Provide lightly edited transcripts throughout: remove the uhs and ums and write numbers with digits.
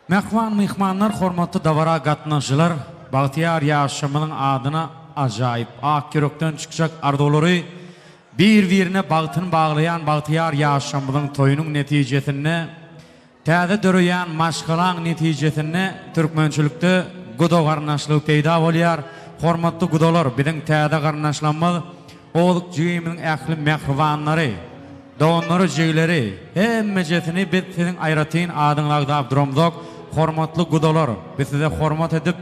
Mähriban myhmanlar, hormatly dabara gatnaşyjylar, bagtyýar ýaşamyzyň adyna ajaýyp, ak ýürekden çykjak arzuwlary bir-birine bagtyny baglaýan bagtyýar ýaşamyzyň toýunyň netijesinde täze döreýän maşgalaň netijesinde türkmençilikde guda garyndaşlygy peýda bolýar. Hormatly gudalar, biziň täze garyndaşlarymyz Ozuk jigimiziň ähli mähribanlary, doganlary, jigileri, hemmejesini biz siziň aýratyn adyňyzy agzap duramzok, hormatly gudalar, biz size hormat edip,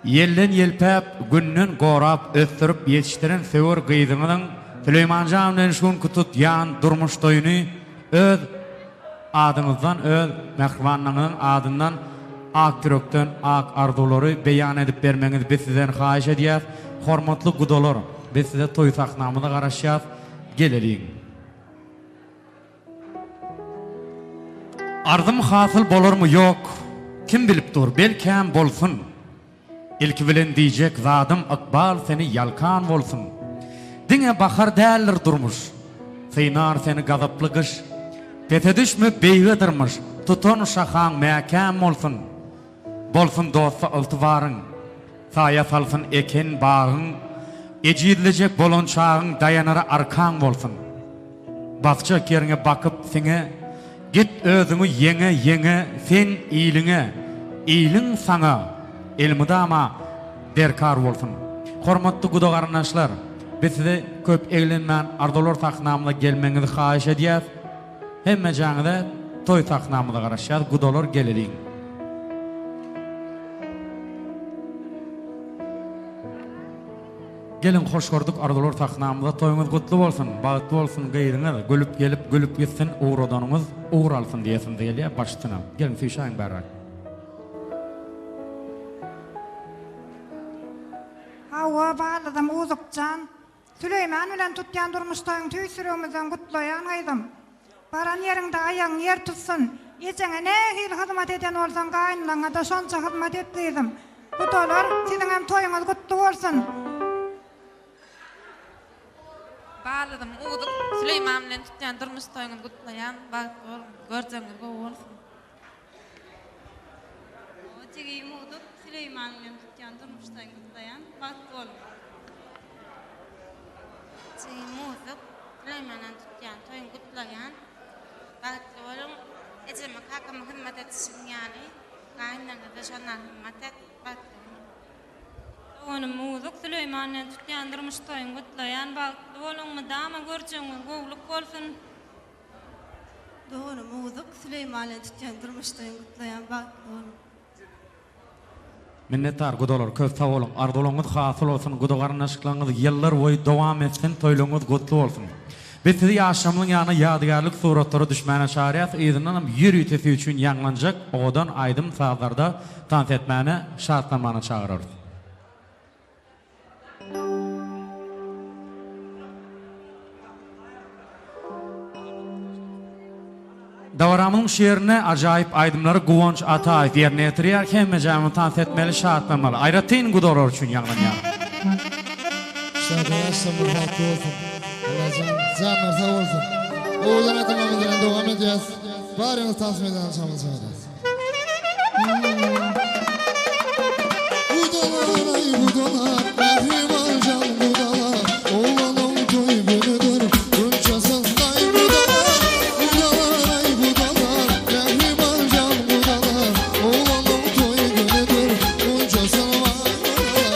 ýelden ýelpäp, günden gorap ösdürip ýetişdiren söwer gyzyňyzyň Süleýmanjan bilen şu günki tutýan durmuş toýuny öz Adyňyzdan öz mähribanlaryňyzyň adyndan ak ýürekden ak arzuwlary beýan edip bermegiňizi biz sizden haýyş edýäs. Hormatly gudalar, biz size toý sahnamyza garaşýas. Geleliň. Arzym hasyl bolarmy ýok, kim bilip dur, belkäm bolsun. Ilki bilen diýjek zadym ykbal seni ýalkan bolsun. Diňe bahar däldir durmuş. Synar seni gazaply gyş. Pese düşme beýge dyrmyş. Tutan şahaň mäkäm bolsun. Bolsun dosta ygtybaryň. Saýa salsyn eken bagyň. Ejizlejek bolan çagyň daýanara arkaň bolsun. Basjak ýeriňe bakyp siňe, Git özüňi ýeňe ýeňe sen iliňe, iliň saňa elmydama derkar bolsun. Hormatly guda garyndaşlar, biz size köp eglenmän arzuwlar sahnamyza gelmegiňizi haýyş edýäs. Hemmejäňize toý sahnamyza garaşýas gudalar geleliň. Geliň hoş gördük arzuwlar sahnamyzda toýuňyz gutly bolsun bagtly bolsun gyzyňyz gülüp gelip gülüp gitsin ugradanyňyz ugur alsyn diýesimiz gelýär baş üstüne geliň süýşäýiň bärräk. Hawa baldyzym Uzukjan. Süleýman bilen tutýan durmuş toýuň tüýs ýüregimizden gutlaýan gyzym. Baran ýeriňde aýagyň ýer tutsun. Ejeňe nähili hyzmat eden bolsaň gaýynlaňada şonça hyzmat et gyzym. Gudalar siziňem toýuňyz gutly bolsun. Baldyzym Uzuk Süleýman bilen tutýan durmuş toýuňyzy gutlaýan bagtly boluň görjegiňiz gowy bolsun. Jigim Uzuk Süleýman bilen tutýan durmuş toýuňy gutlaýan bagtly boluň. Jigim Uzuk Süleýman bilen tutýan toýuňy gutlaýan bagtly boluň ejeme kakama hyzmat edişiň ýaly gaýynlaňyza şondan hyzmat et bagtly boluň. Doganym Uzuk Süleýman bilen tutýan durmuş toýuňy gutlaýan bagtly boluň mydama görjegiňiz gowluk bolsun. Doganym Owzuk Süleýman bilen tutýan durmuş toýuny gutlaýan bagtly boluň. Minnetdar gudalar köp sag boluň arzuwlaryňyz hasyl bolsun guda garyndaşlyklaryňyz ýyllar boýy dowam etsin toýlaryňyz gutly bolsun. Biz sizi ýaşlarymyzyň ýanyna ýadygärlik suratlara düşmäne çagyrýas yzyndanam ýörite siz üçin ýaňlanjak owadan aýdym sazlarda tans etmäne şatlanmana çagyrarys. Dabaramyzyň şu ýerinde ajaýyp aýdymlary Guwanç Ataýew ýerine ýetirýär. Hemmejämiz tans etmeli, şatlanmaly. Aýratyn gudalar üçin ýaňlanýar. Şadyýan agşamyňyz bagtly bolsun. Allajan janlar sag bolsun. Owadan aýdymlarymyz bilen dowam edýäs. Baryňyz tans meýdançamyza çagyrýas. Gudalar aý gudalar mähriban jan gudalar Oglanyň toý günüdir günçasyndaý gudalar Gudalar aý gudalar mähriban jan gudalar Oglanyň toý günüdir günçasyndaý gudalar.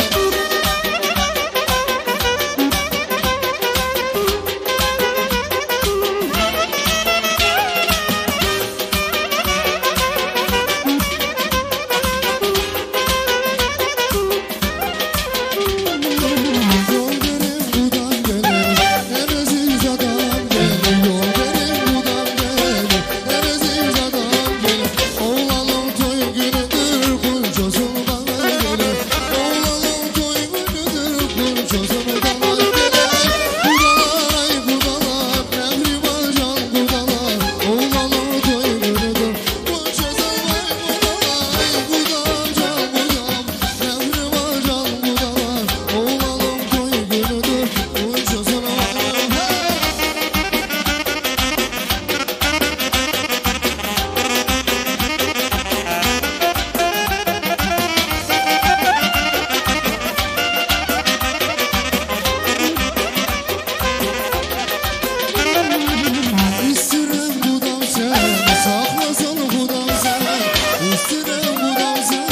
Sürüm gudam sen,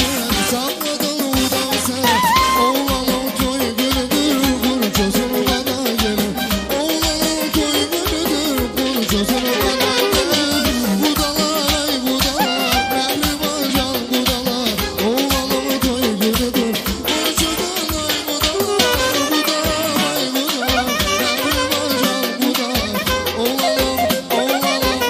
sakladım gudam sen. Oğlanın toy günüdür, kurçasın bana gelin. Oğlanın toy günüdür, kurçasın bana gelin. Gudalar ay gudalar, mehriban can gudalar. Oğlanın toy günüdür, kurçasın ay gudalar. Gudalar ay gudalar, mehriban can gudalar. Oğlanım, oğlanım, oğlanım.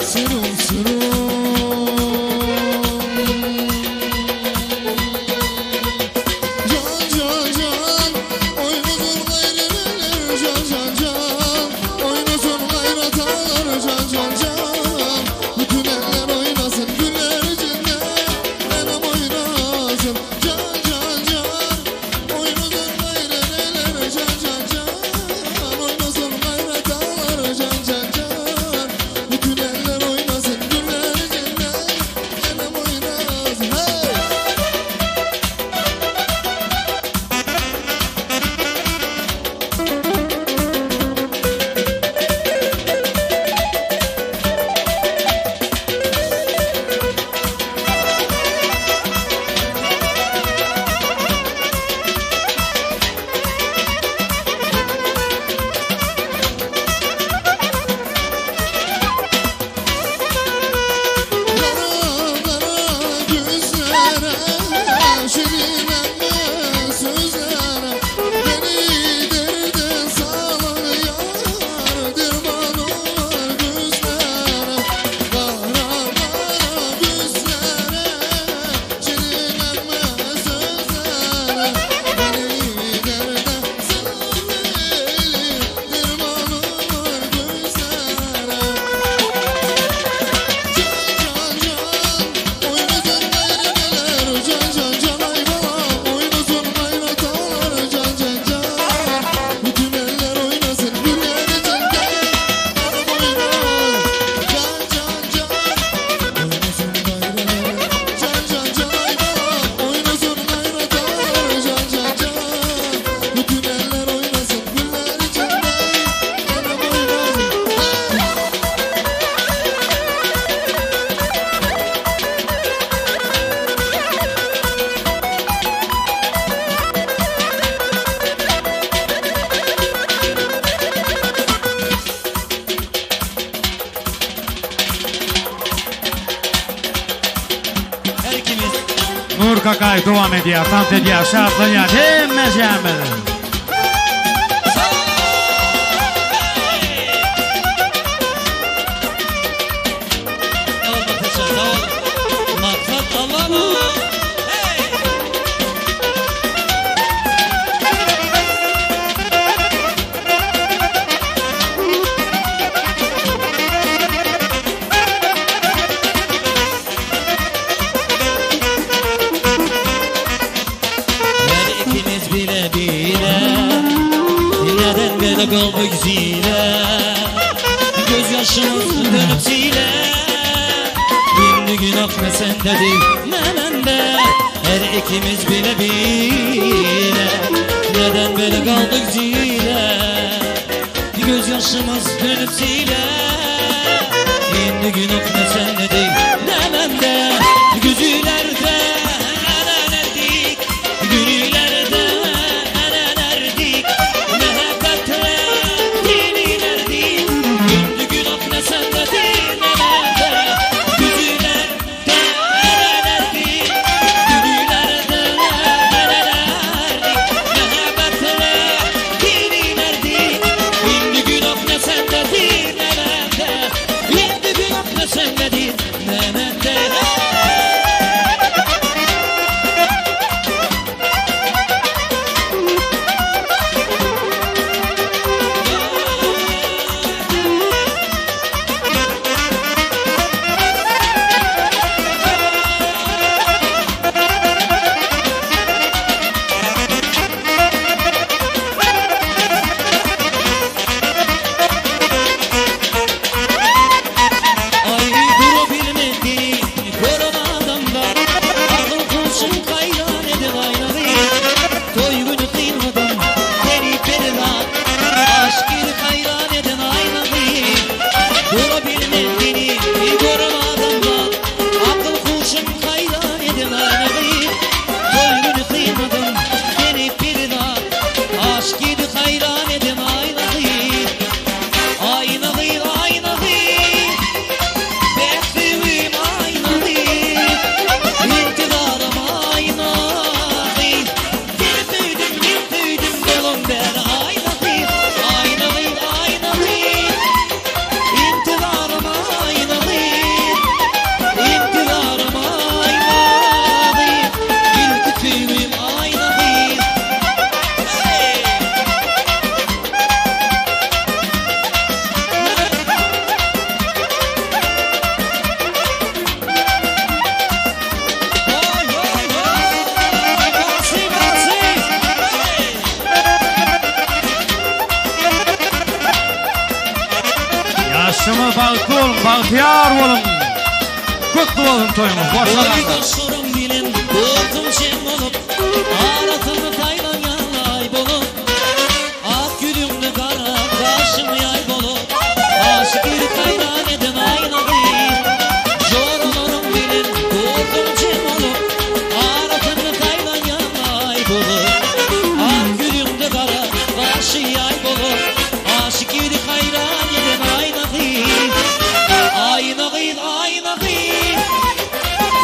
Sürüm sürüm Can can can Oynasın gayrı can can can Oynasın gayret alır can can can Bütün eller oynasın güller içinde Benim oynasın can can can Oynasın gayrı eller can can can Oynasın gayret alır can can can Bütün eller oynasın güller içinde Benim oynasın hey! Kara kara güzlere, şirin emme sözlere, Beni derde salan yar, derman olur güzlere. Kara kara güzlere, şirin emme sözlere, Beni derde salan derman olur güzlere. Can can can, oynasın gayrı neler, can can can ay balam, oynasın gayret ağlar, can can can. Bütün eller oynasın güller içinde, canım oynar. Can can can, oynasın gayrı neler, can can can ay balam, oynasın gayret ağlar, can can can. Bütün eller oynasın güller içinde, canım oynasın. Hey! Her ikimiz Nur Kakay devam edýär, tans edýär, şatlanýar. Hemme jämel. Sağ ol Bakırcan, sağ ol. Maksat Allah'ım. Hey! Her ikimiz bile bile Neden böyle kaldık zile Gözyaşımız dönüp sile Şimdi günah ne sendedir ne bende Her ikimiz bile bile Neden böyle kaldık zile Gözyaşımız dönüp sile Şimdi günah ne sendedir ne bende Güzülerde erenerdik Günlerde erenerdik Mehebbetle dinilerdik Gündü günah ne sendedir ne bende Güzülerde erenerdik Günlerde erenerdik Mehebbetle dinilerdik Şimdi günah ne sendedir ne bende Şimdi günah ne sendedir Bagtyýar boluň. Gutly bolsun toýuňyz. Goý dostlarym bilen dostum sen bolup, Arasynda saýlanýan aý bolup, Ak ýüzüňde gara gaşyň ýaý bolup, Aşyk ýigit haýran eden aýna gyz. Joralaryň bilen dostum sen bolup, Arasynda saýlanýan aý bolup, Ak ýüzüňde gara gaşy ýaý bolup, Aşyk ýigidi haýran eden Aýna gyz. Aýna gyz, Aýna gyz.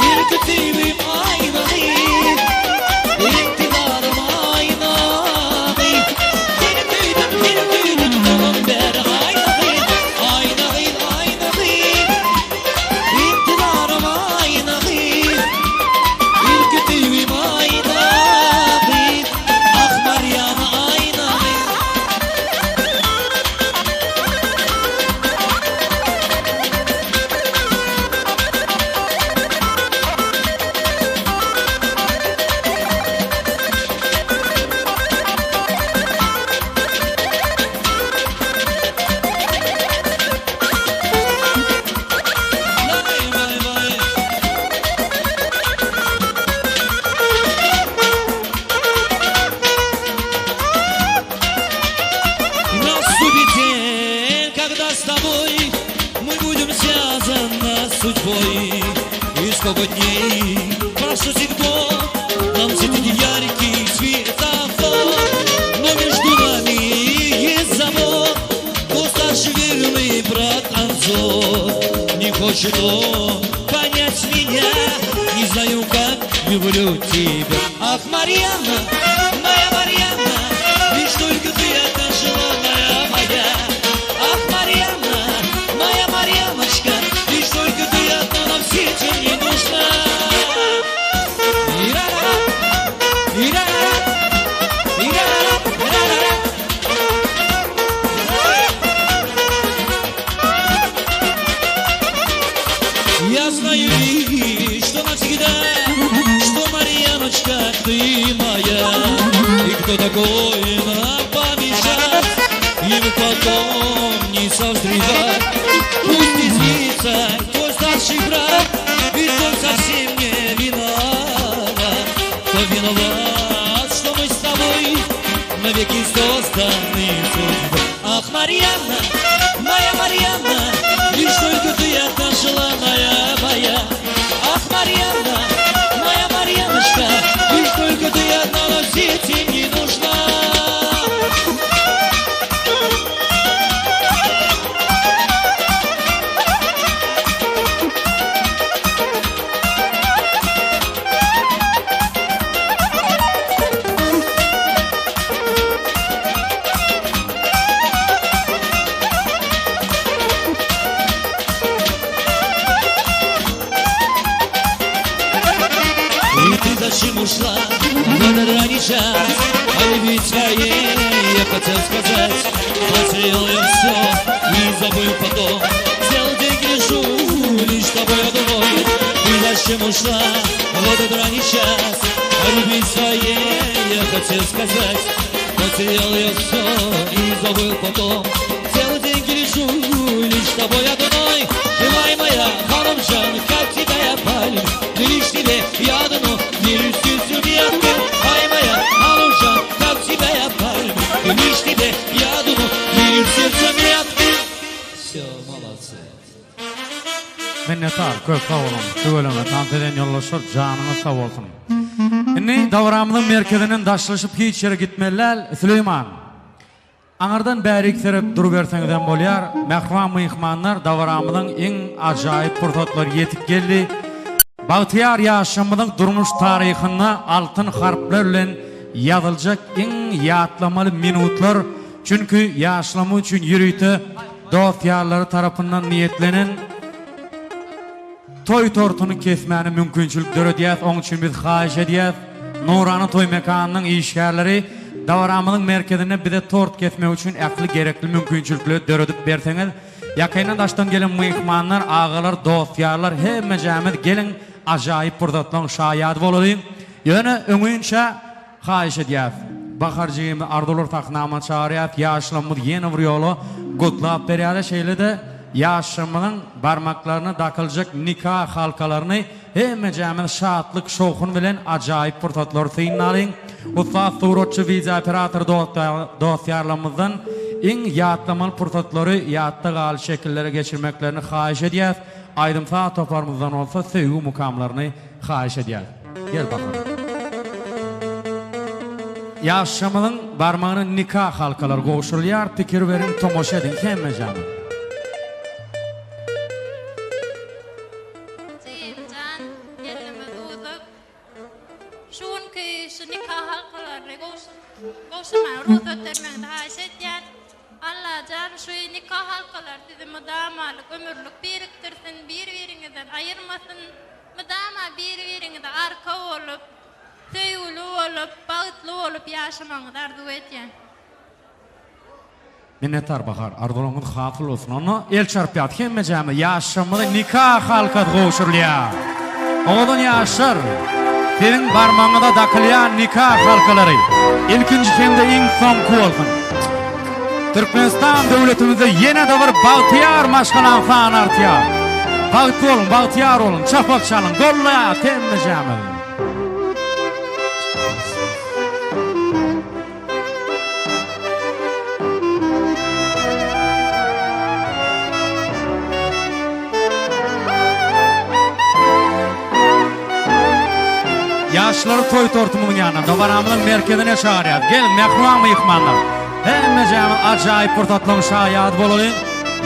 Ilki söýgim Aýna gyz. Intizarym Aýna gyz. Seni söýdüm, seni söýdüm soňam bäri Aýna gyz. Aýna gyz, Aýna gyz. Intizarym Aýna gyz. Ilki söýgim Aýna gyz. Ah Marýama Aýna gyz. Наступит день, когда с тобой мы будем связаны судьбой. И сколько дней прошу всегда, нам светит яркий светофор. Но между нами есть замок, но старший верный брат Анзор. Не хочет он понять меня, не знаю, как люблю тебя. Ах, Марьяна, моя Марьяна, лишь только ты одна желанная моя. Ах, Марьяна, моя Марьяночка, лишь только ты одна на свете мне нужна. Ира-ра-ра, ира-ра-ра, ира-ра-ра, ра-ра-ра. Я знаю лишь, что навсегда, что Марьяночка, ты моя. И кто такой нам помешать, ему потом не созревать. Пусть не злится твой старший брат, ведь он совсем не виноват. Кто виноват, что мы с тобой навеки созданы судьбой? Ах, Марьяна, моя Марьяна, лишь только ты одна желанная моя. Ах, Марьяна, моя Марьяночка, лишь только ты одна на свете не нужна. И ты зачем ушла в этот ранний час? О любви своей я хотел сказать. Потерял я все и забыл потом. Целый день грешу лишь тобой одной. Ты зачем ушла в этот ранний час? О любви своей я хотел сказать. Потерял я все и забыл потом. Целый день грешу лишь тобой одной. Ты май моя, hanımjan, как тебя я полюбил. Лишь тебе я одну, не сердцу не открыл. Ай моя, hanımjan, как тебя я полюбил. Лишь тебе я одну, не сердцу не открыл. Все, молодцы. Minnetdar, köp sag boluň. Tüweleme, tans eden ýoldaşlar janyňyz sag bolsun. Indi dabaramyzyň merkezinden daşlaşyp hiç ýere gitmeli däl, Süleýman. Aňyrdan bärik serep duruberseňizem bolýar. Mähriban myhmanlar, dabaramyzyň iň ajaýyp pursatlary ýetip geldi. Bagtyýar ýaşymyzyň durmuş taryhynda altyn harplar bilen ýazyljak iň ýatlamaly minutlar, çünki ýaşlama üçin ýörite dost-ýarlary tarapyndan niýetlenen toý tortuny kesmäne mümkinçilik döredýäs, oň üçin biz haýyş edýäs, Nurana toý mekanynyň işgärleri dabaramyzyň merkezinde bize tort kesmek üçin ähli gerekli mümkinçilikleri döredip berseňiz, ýakyndan daşdan gelen myhmanlar, agalar, dost-ýarlar hemmejämiz geliň ajaýyp pursatlaryň şaýady bolalyň. Ýöne öňinçä Haýyş edýäs. Bahar jigimizi arzuwlar sahnama çagyrýas. Ýaşlarymyz ýene bir ýola gutlap berýärler. Şeýle-de. Ýaşlarymyzyň barmaklaryna dakyljak nika halkalaryny hemmejämiz şatlyk, şowhun bilen ajaýyp pursatlary synlalyň. Ussat suratçy, wideooperator dost-ýarlarymyzdan iň ýatlamaly pursatlary ýatda galyjy şekillere geçirmeklerini haýyş edýäs. Aýdym-saz toparymyzdan bolsa söýgi mukamlaryny haýyş edýäs. Gel Bahar. Ýaşlarymyzyň barmagyna nika halkalary gowşurylýar, pikir beriň, tomaşa ediň hemmejäňiz. Jigimjan, gelnimiz uzuk. Şu günki şu nika halkalaryny gowşurmaga rugsat bermegiňizi haýyş edýän. Allajan şu nika halkalary sizi mydamalyk, ömürlik birikdirsin, bir-biriňizden aýyrmasyn. Mydama bir-biriňize arka bolup, söýgüli bolup, bagtly bolup ýaşamagyňyzy arzuw edýän. Minnetdar Bahar, arzuwlaryňyz hasyl bolsun. Onda el çarpýas hemmejämiz ýaşlarymyza nika halkasy gowşurylýar. Owadan ýaşlar, siziň barmagyňyza dakylýan nika halkalary ilkinji hem-de iň soňky bolsun. Türkmenistan döwletimizde ýene-de bir bagtyýar maşgalaň sany artýar. Bagtly boluň, bagtyýar boluň, çapak çalyň, gollaýas hemmejämiz. Ýaşlary toý tortumyzyň ýanyna, dabaramyzyň merkezine çagyrýas. Geliň, mähriban myhmanlar! Hemmejämiz ajaýyp pursatlaryň şaýady bolalyň.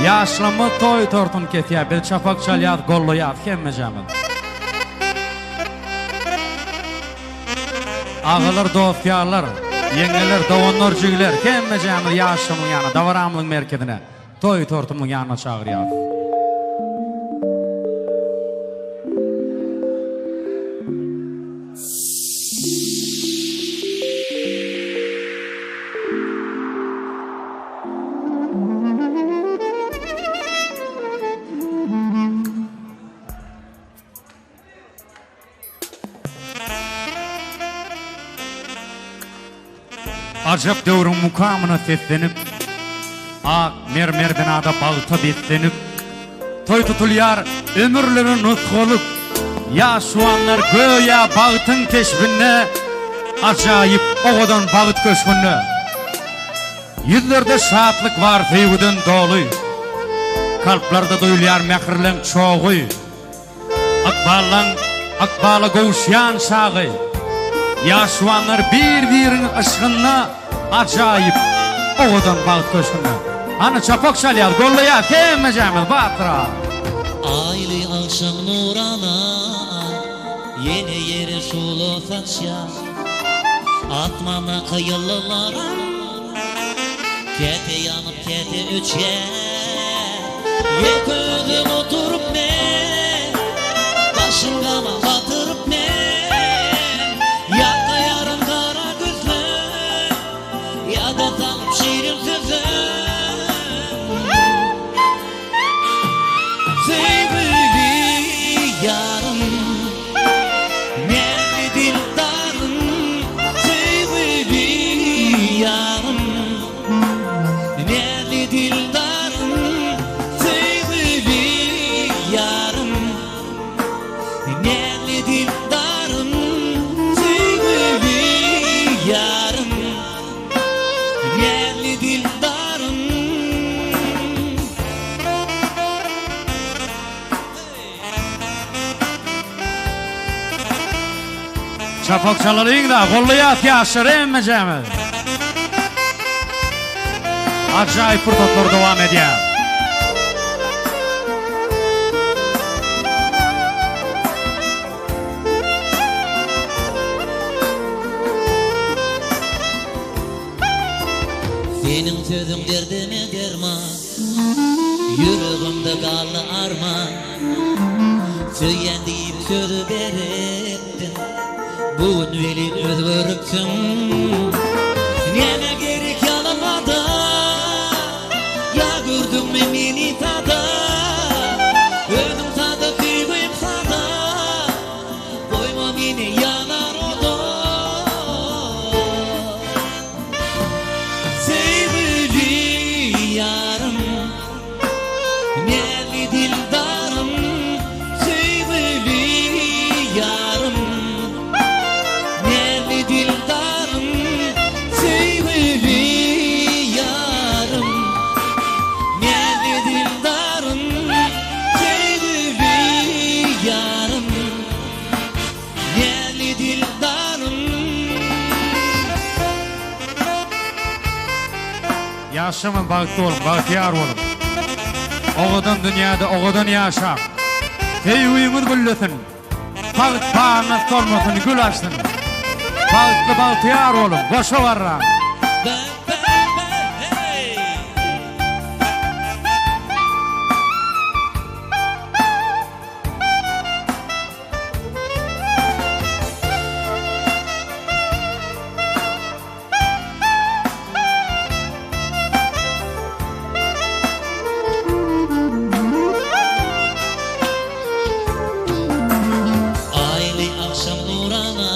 Ýaşlarymyz toý tortuny kesýär, biz çapak çalýas, gollaýas hemmejämiz. Agalar, dost-ýarlar, ýeňňeler, doganlar, jigiler, hemmejämiz ýaşlarymyzyň ýanyna, dabaramyzyň merkezine, toý tortumyzyň ýanyna çagyrýas. Ajap döwrüň mukamyna seslenip, Ak mermer binada bagta beslenip, Toý tutulýar ömürlere nusgalyk, Ýaş juwanlar göýä bagtyň keşbinde, Ajaýyp owadan bagt köşgünde. Ýüzlerde şatlyk bar söýgüden doly, Kalplarda duýulýar mähirleň çogy. Ykbaldan ykbala gowuşýan çagy, Ýaş juwanlar bir-biriniň yşgynda Ajaýyp, owadan bagt köşgünde. Hany çapak çalýas, gollaýas hemmejämiz batyra. Aýly agşam nurana Ýene ýere şugla saçýar. Asmandaky ýyldyzlaram Käte ýanyp, käte öçýär. Ýeke özüm oturyp men, Başym gama batyryp men, Ýatlaýaryn gara gözleň, Ýada salyp şirin sözleň. Söýgüli ýarym, Näzli dildarym, Söýgüli ýarym. Näzli dildarym, söýgüli ýarym. Näzli dildarym, söýgüli ýarym. Näzli dildarym. Çapak çalalyň-da, gollaýas ýaşlar hemmejämiz. Ajaýyp pursatlar dowam edýär. Seniň sözüň derdime derman. Ýüregimde galdy arman. Söýýän diýip söz beripdiň. Bu gün welin özgeripsiň. Nämä gerek ýalan wada. Ýa gördüňmi meni sada. Özüň sada söýgim sada. Goýma meni ýanar oda. Söýgüli ýarym. Ýaşamyz bagtly boluň, bagtyýar boluň. Owadan dünýäde owadan ýaşaň. Söýgüňiz güllesin. Bagt bagyňyz solmasyn, gül açsyn. Bagtly bagtyýar boluň, goşa barraň. Aýly agşam nurana,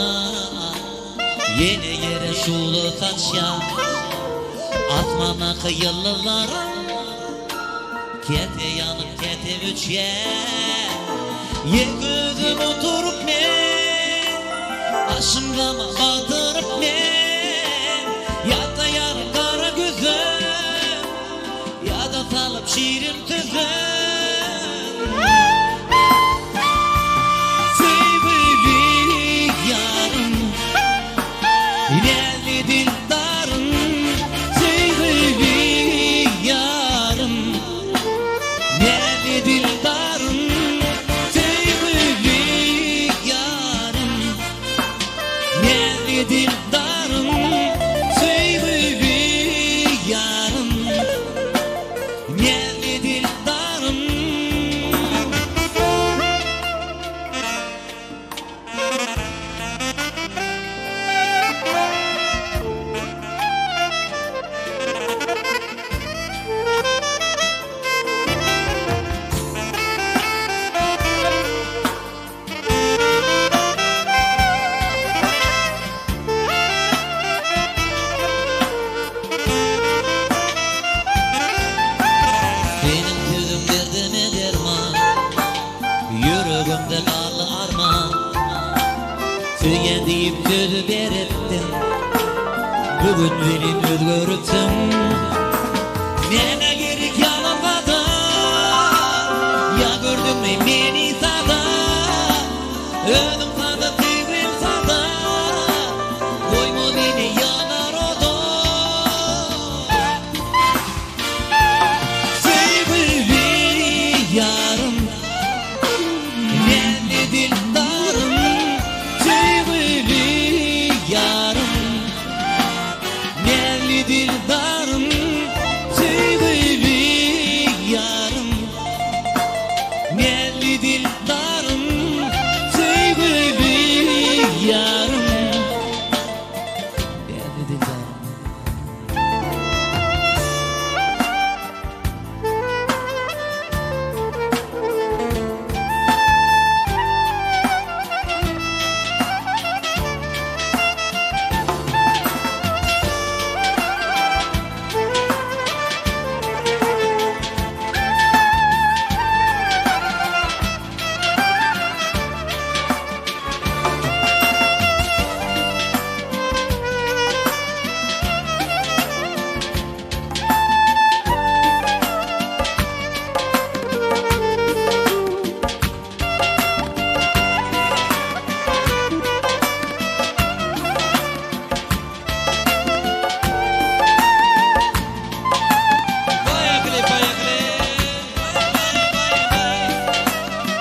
Ýene ýere şugla saçýar. Asmandaky ýyldyzlaram Käte ýanyp, käte öçýär. Ýeke özüm oturyp men, Başym gama batyryp men, Ýatlaýaryn gara gözüm, Ýada salyp şirin sözüm. Söýgüli ýarym, Näzli dildarym, Söýgüli ýarym. Näzli dildarym, söýgüli ýarym. Näzli dildarym, söýgüli ýarym. Näzli dildarym. Seniň sözüň derdime derman, Ýüregimde galdy arman. Söýýän diýip söz beripdiň, Bu gün welin özgeripsiň. Nämä gerek ýalan wada, Ýa gördüňmi meni sada? Özüň sada, söýgim sada, Goýma meni ýanar oda. Söýgüli ýarym, Näzli dildarym, Söýgüli ýarym, Näzli dildarym, Söýgüli ýarym, Näzli dildarym, Söýgüli ýarym, Näzli dildarym. Поехали, поехали! Bye, bye, bye, bye.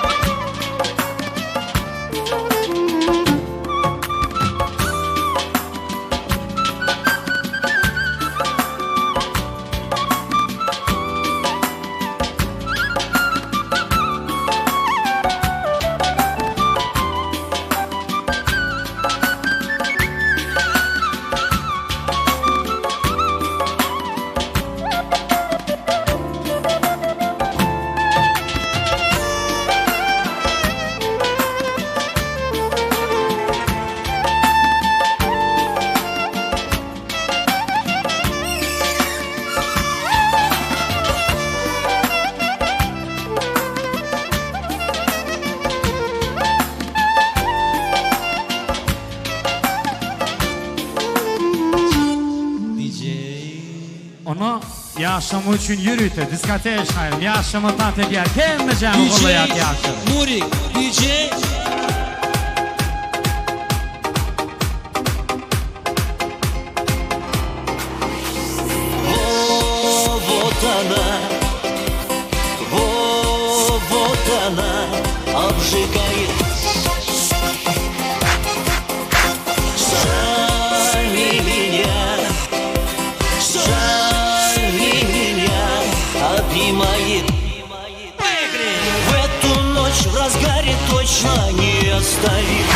DJ. Ona ýaşama üçin ýörite diskoteçnaýym ýaşama tans edýär hemme jamy DJ gollaýar ýaşar. Murik, DJ. оставит.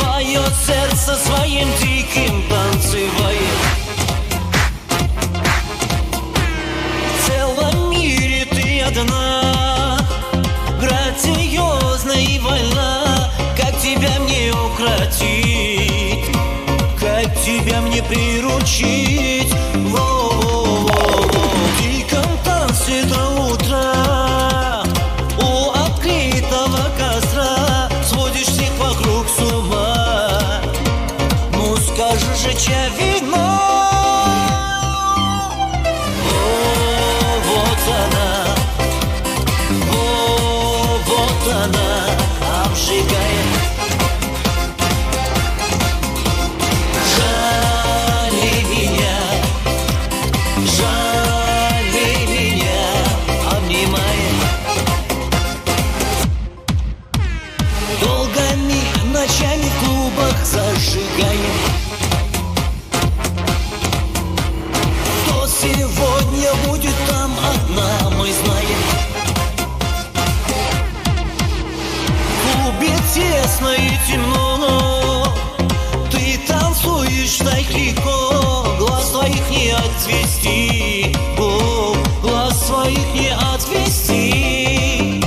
Мое сердце своим диким танцевает. В целом мире ты одна, грациозна и вольна. Как тебя мне укротить? Как тебя мне приручить? Во-во-во-во. В диком танце до утра у открытого костра сводишь всех вокруг с ума. Ну скажи же, чья вина? О, вот она, о, вот она обжигает. Жали меня, жали меня, обнимает. Долгими ночами в клубах зажигаем. Кто сегодня будет там одна, мы знаем. В клубе тесно и темно, ты танцуешь так легко, глаз твоих не отвести, о, глаз своих не отвести.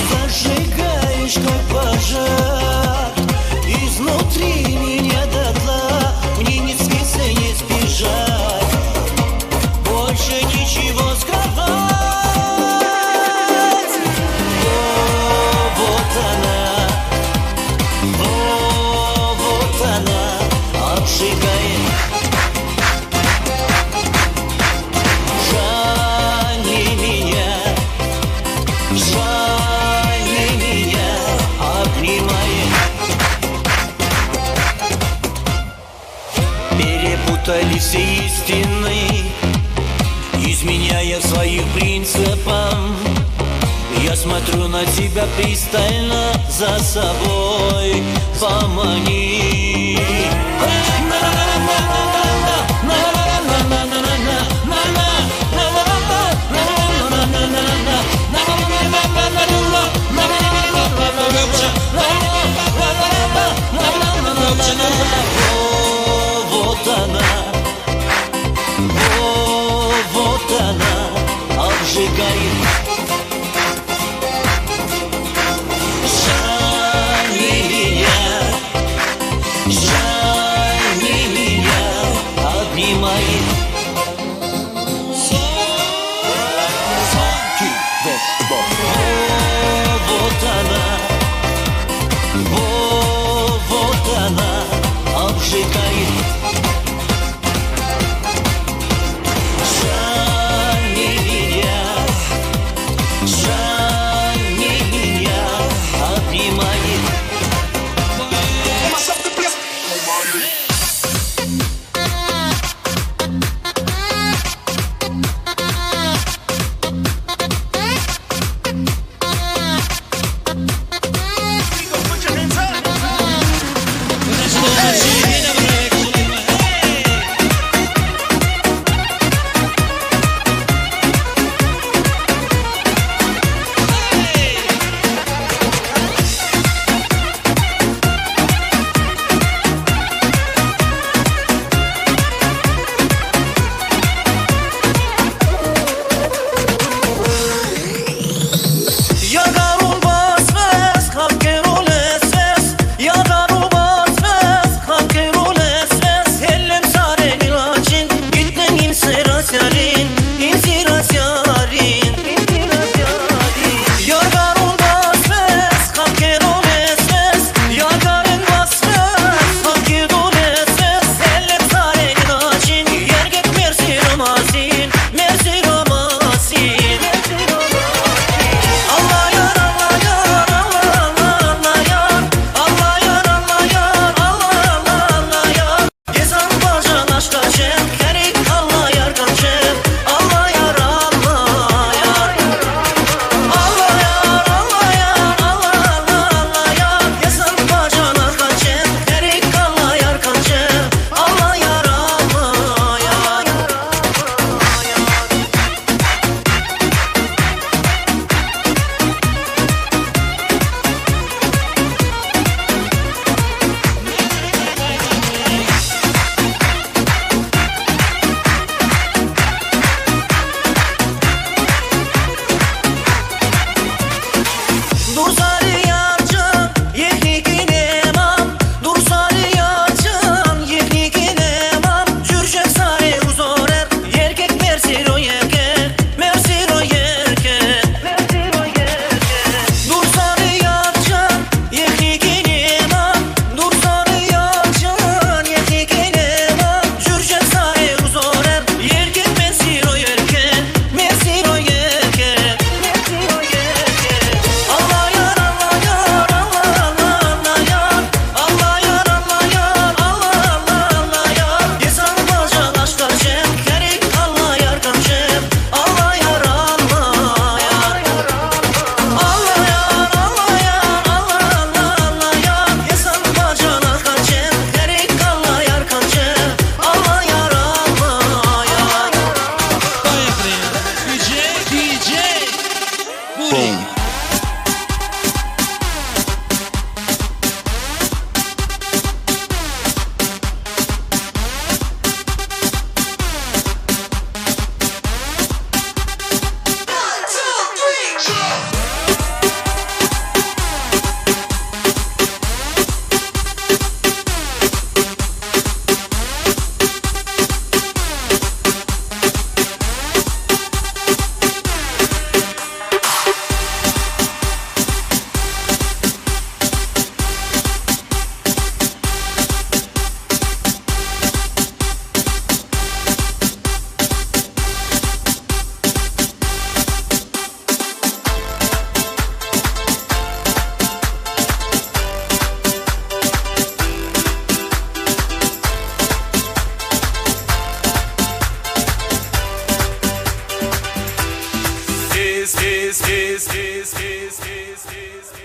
Зажигаешь, как пожар, изнутри меня дотла, мне не спится, не сбежать, больше ничего скрывать. О, вот она, о, вот она обжигает. Жали меня, жали меня, обнимает. Перепутали все истины, изменяя своим принципам. Я смотрю на тебя пристально, за собой помани. О, вот она, о, вот она обжигает. Жали меня, жали меня, обнимает. О, вот она, о, вот она обжигает. Жали меня, жали меня, обнимает.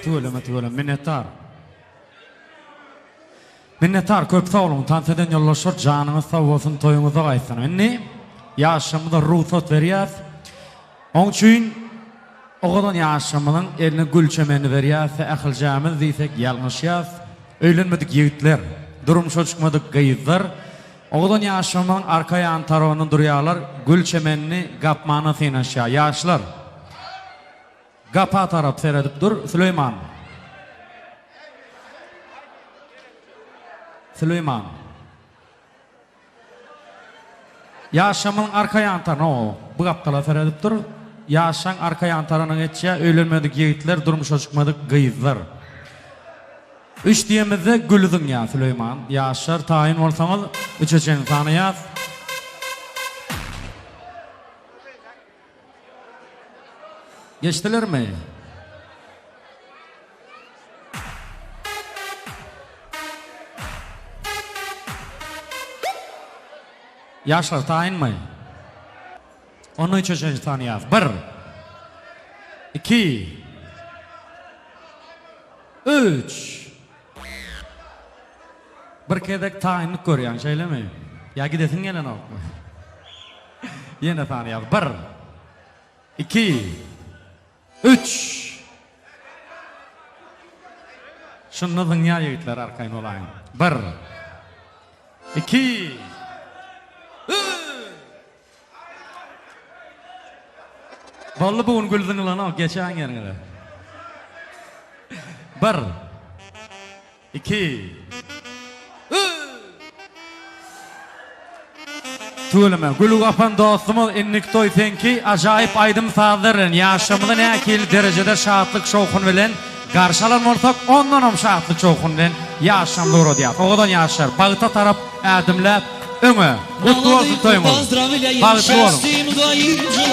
Tüweleme tüweleme minnetdar. Minnetdar köp sag boluň tans eden ýoldaşlar janyňyz sag bolsun toýuňyzda gaýtsyn. Indi ýaşlarymyza rugsat berýäs. Oň üçin owadan ýaşlarymyzyň eline gül çemenini berýäs ählijämiz diýsek ýalňyşýas. Öýlenmedik ýigitler, durmuşa çykmadyk gyzlar owadan ýaşlarymyzyň arka ýan tarabynda durýarlar gül çemenini gapmana synanyşýar. Ýaşlar! Gapa tarap seredip dur, Süleýman. Süleýman. Ýaşamyň arka ýan tarna, o, bu gapdala seredip dur. Ýaşaň arka ýan tarana geçýär, öýlenmedik ýigitler, durmuşa çykmadyk gyzlar. Üç diýemizde gül zyňýar Süleýman. Ýaşlar, taýyn bolsaňyz, üçe çenli sanaýas. Geçdilermi? Ýaşlar taýynmy? Onda üçe çenli sanaýas. Bir. Iki. Üç. Bir gezek taýynlyk görýäň, şeýlemi? Ýa gidesiň gelenokmy? Ýene sanaýas. Bir. Iki. Üç. Şunda zyňýar ýigitler arkaýyn bolaýyň. Bir. Iki. Üç. Boldy bu gün gül zyňylanok geçäň ýeriňize. Bir. Iki. Üç. Tüweleme. Güli gapan dostumyz indiki toý seňki ajaýyp aýdym sazlar bilen ýaşlarymyzy nähili derejede şatlyk şowhun bilen garşy alan bolsak ondanam şatlyk şowhun bilen ýaşlarymyzy ugradýas. Owadan ýaşlar bagta tarap ädimläp öňe. Gutly bolsun toýuňyz. Bagtly boluň.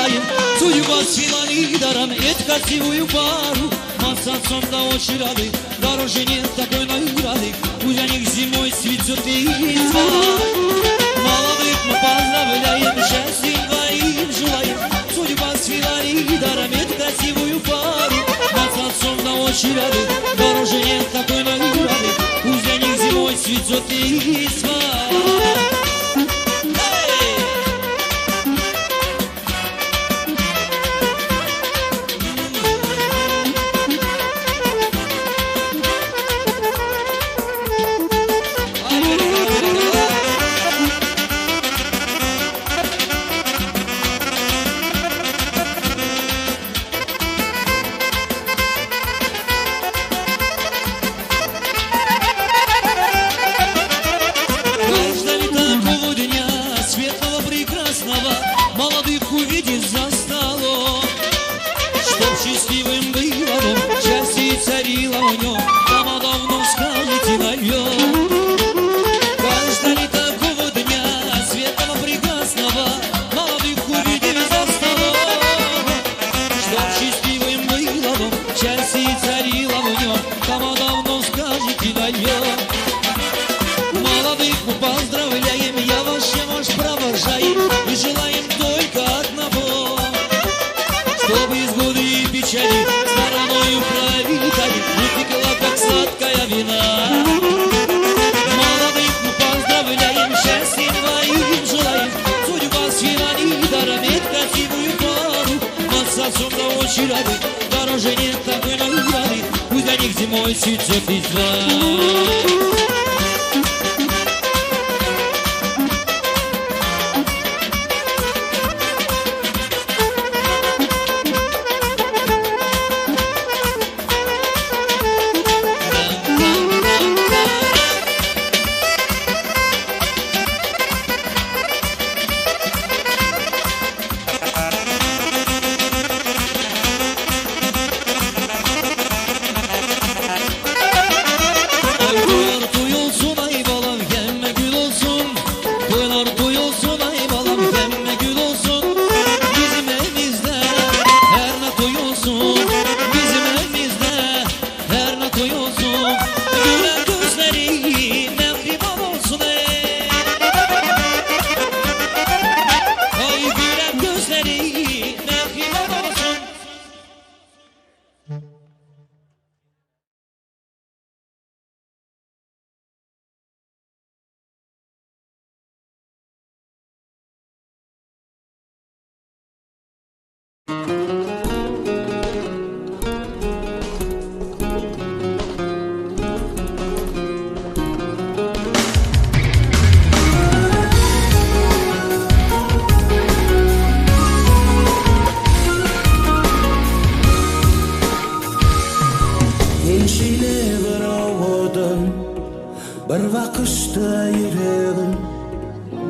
Bir bakyşda ýüregim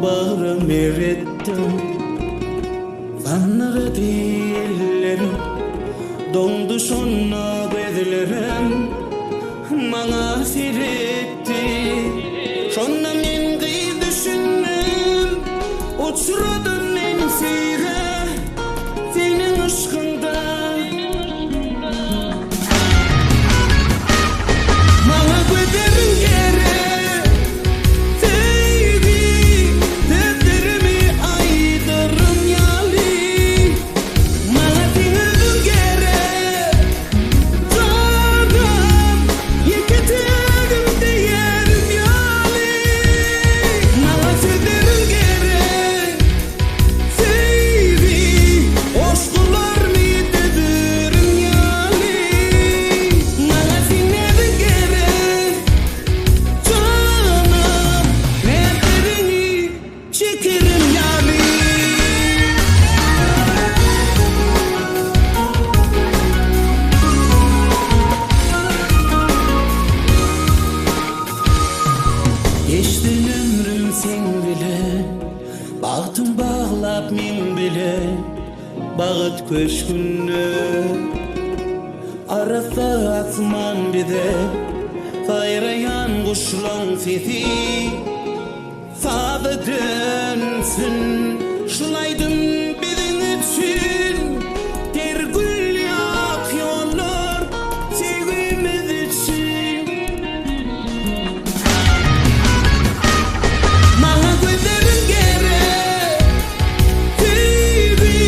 bagrym eretdiň. Sandyrady ellerim, doňdy şonda gözlerim maňa seretdi. Şonda men gyz düşündim, uçradym men söýgä seniň yşkyňda. Maňa gözleriň gerek, söýgi sözlerimi aýdarym ýaly. Maňa seň özüň gerek, janym, ýeke tägim diýerim ýaly. Maňa sözleriň gerek, Söýgi goşgularmy düzürin ýaly Maňa seň näziň gerek Janym näzleriňi çekerim ýaly. Geçdi ömrüm seň bilen. Bagtym baglap meň bile Bagyt köşgünde Arassa asman bize Saýraýan guşlaň sesi Saza dönsün Şul aýdym biziň üçin Ter gül ýak ýollar Söýgimiz üçin. Maňa gözleriň gerek, söýgi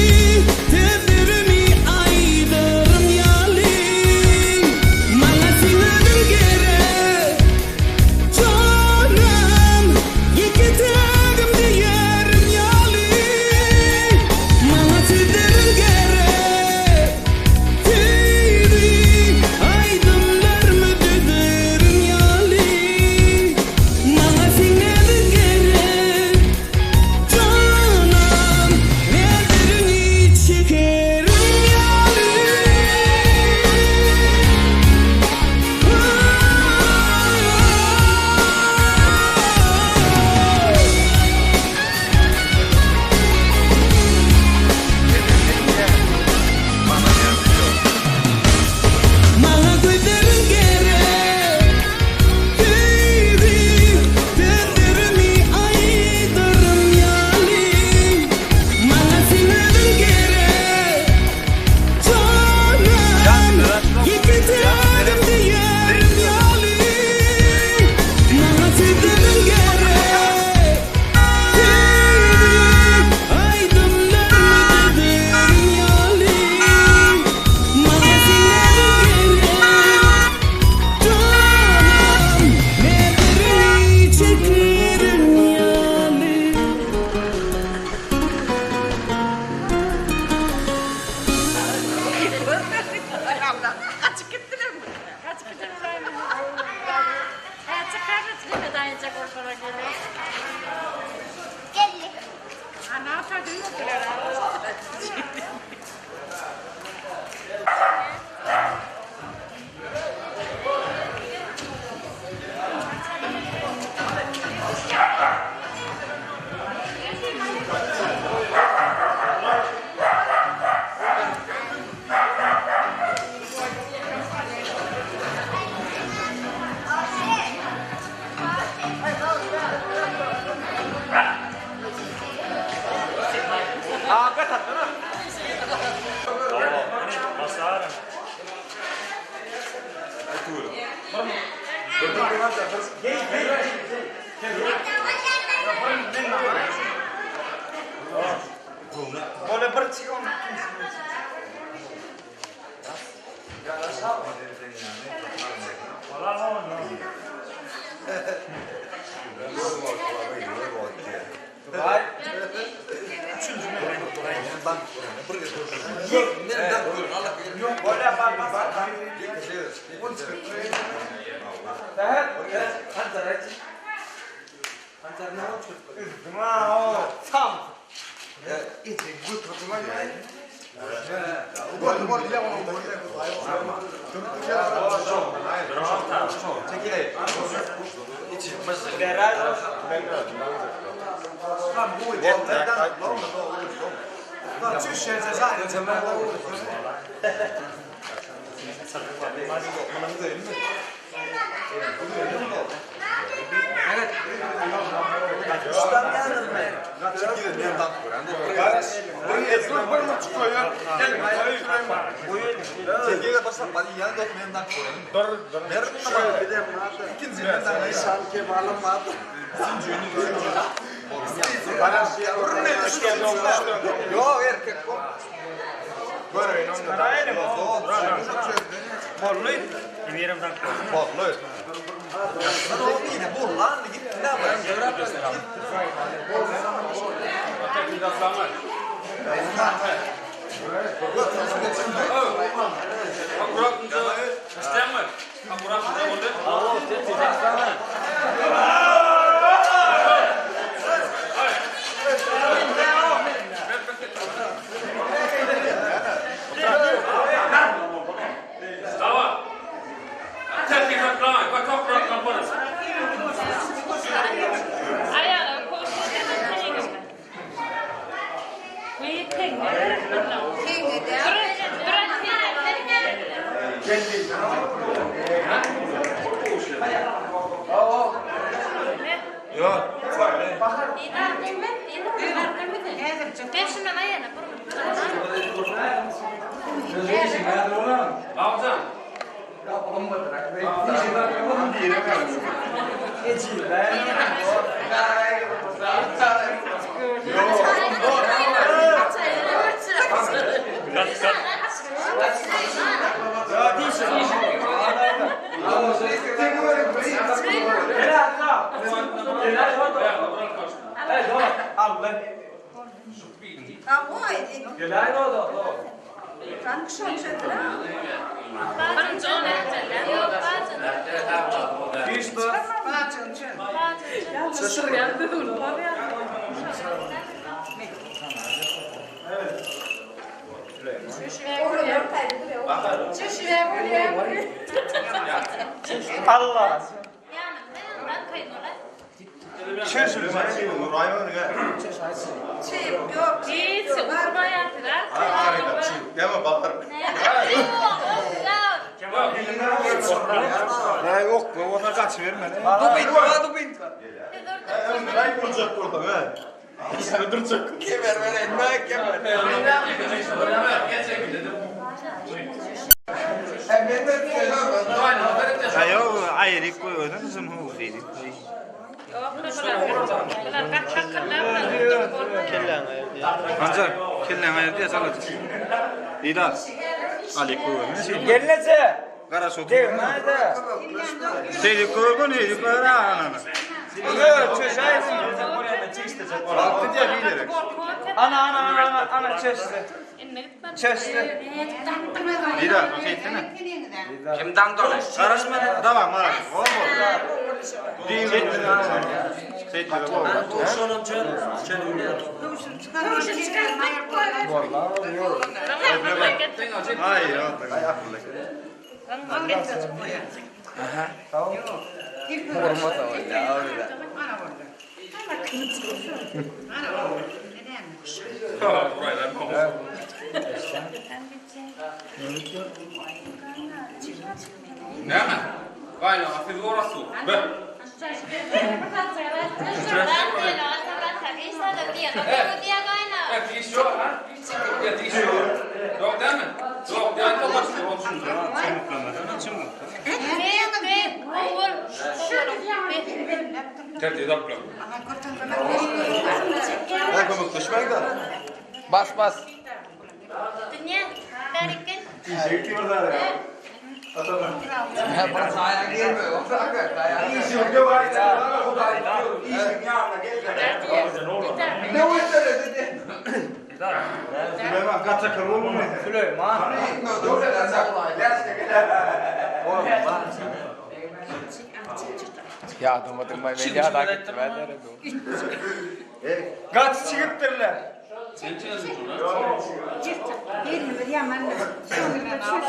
sözlerimi aýdarym ýaly. Maňa seň özüň gerek, janym, ýeke tägim diýerim ýaly. Maňa sözleriň gerek. Söýgi aýdymlarymy düzerin ýaly Maňa seň näziň gerek Janam näzleriňi çekerin ýaly. Maňa gözleriň gerek, söýgi sözlerimi aýdarym ýaly. Maňa seň özüň gerek, janym, ýeke tägim diýerim ýaly. Maňa sözleriň gerek, söýgi aýdymlarymy düzerin ýaly. Maňa seň näziň gerek, janym, näzleriňi çekerin ýaly.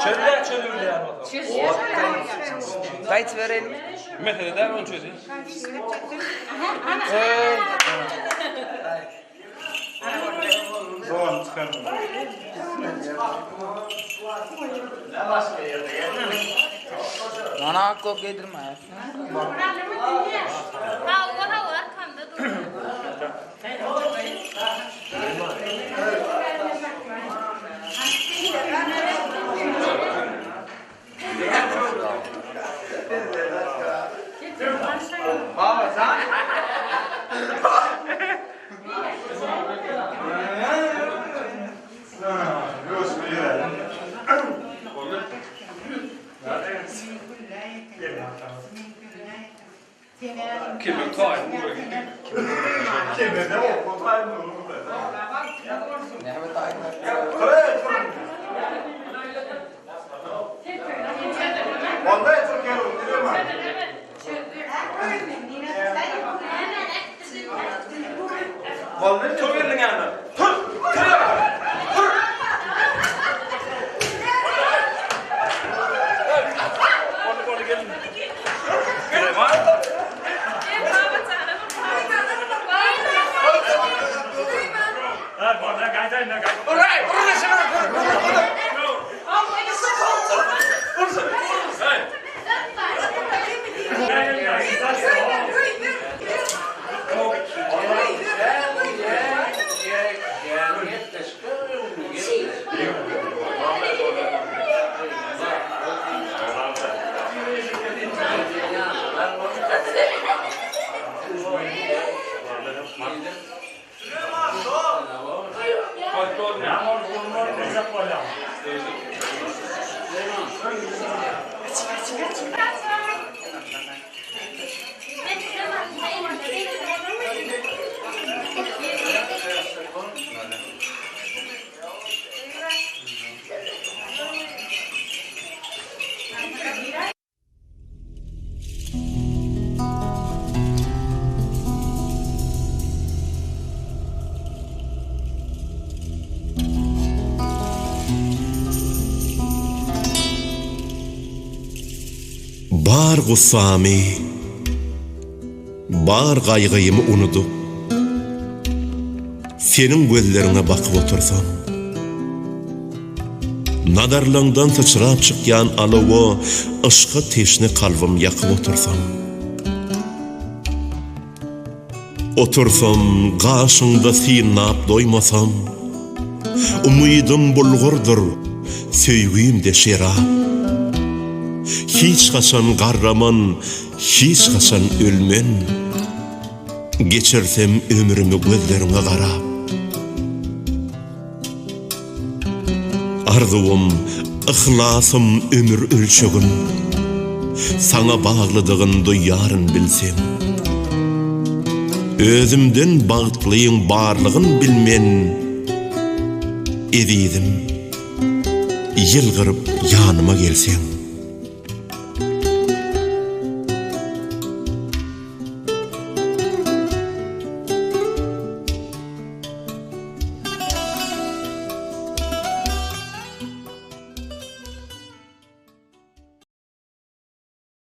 Çözýär çözülýär bolsa. Gaýtyp berelim. Mesele däl ony çözýär. Dogan çykarma. Mana ak gök geýdirme. Hawa hawa arkamda dur. Kimiň taýyny bura gitdi? Tur gelin ýanyna. Tur! Tur ýa! Tur! Boldy, boldy gelin. Süleyman. Bar gussamy, bar gaýgymy unudyp, Seniň gözleriňe bakyp otursam. Nazarlaňdan syçrap çykýan alawa Yşka teşne kalbym ýakyp otursam. Otursam gaşyňda synlap doýmasam, Umydym bulgurdyr, söýgim-de şerap. Hiç haçan garraman, hiç haçan ölmen, Geçirsem ömrümi gözleriňe garap. Arzuwym, yhlasym, ömür ölçegim Saňa baglydygyn duýaryn bilseň. Özümden bagtlyň barlygyn bilmen, Ezizim, ýylgyryp ýanyma gelseň.